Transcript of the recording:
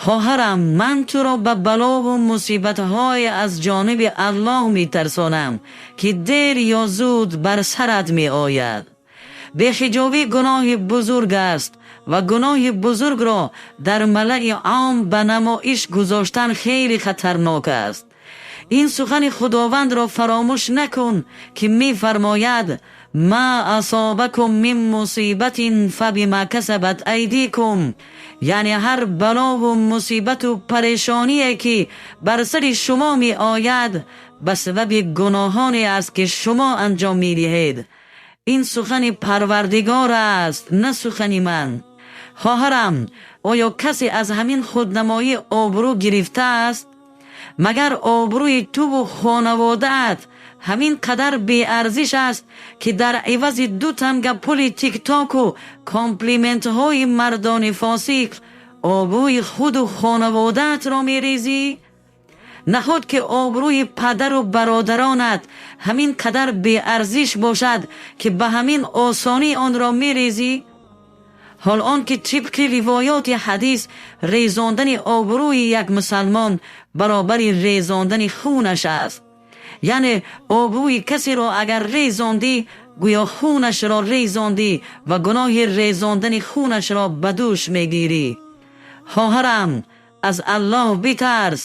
Хоҳарам, ман туро ба балову мусибатҳое аз ҷониби Аллоҳ метарсонам, ки дер ё зуд бар сарат меояд. Беҳиҷобӣ гуноҳи бузург аст ва гуноҳи бузургро дар малаи ом ба намоиш гузоштан хеле хатарнок аст. Ин сухани Худовандро фаромӯш накун, ки мефармояд: «Ма асобакум мин мусибатин фабима касабат айдикум». Яъне ҳар балову мусибату парешоние, ки бар сари шумо меояд, ба сабаби гуноҳоне аст, ки шумо анҷом медиҳед. Ин сухани Парвардигор аст, на сухани ман. Хоҳарам, оё касе аз ҳамин худнамоӣ обрӯ гирифтааст? Магар обрӯи туву хонаводаат ҳамин қадар беарзиш аст, ки дар ивази ду танга пули Тиктоку комплиментҳои мардони фосиқ обрӯи худу хонаводаатро мерезӣ? Наход ки обрӯи падару бародаронат ҳамин қадар беарзиш бошад, ки ба ҳамин осонӣ онро мерезӣ? Ҳол он ки тибқи ривоёти ҳадис, резондани обрӯи як мусалмон баробари резондани хунаш аст. Яъне обрӯи касеро агар резондӣ, гӯё хунашро резондӣ ва гуноҳи резондани хунашро ба дӯш мегирӣ. Хоҳарам, аз Аллоҳ битарс.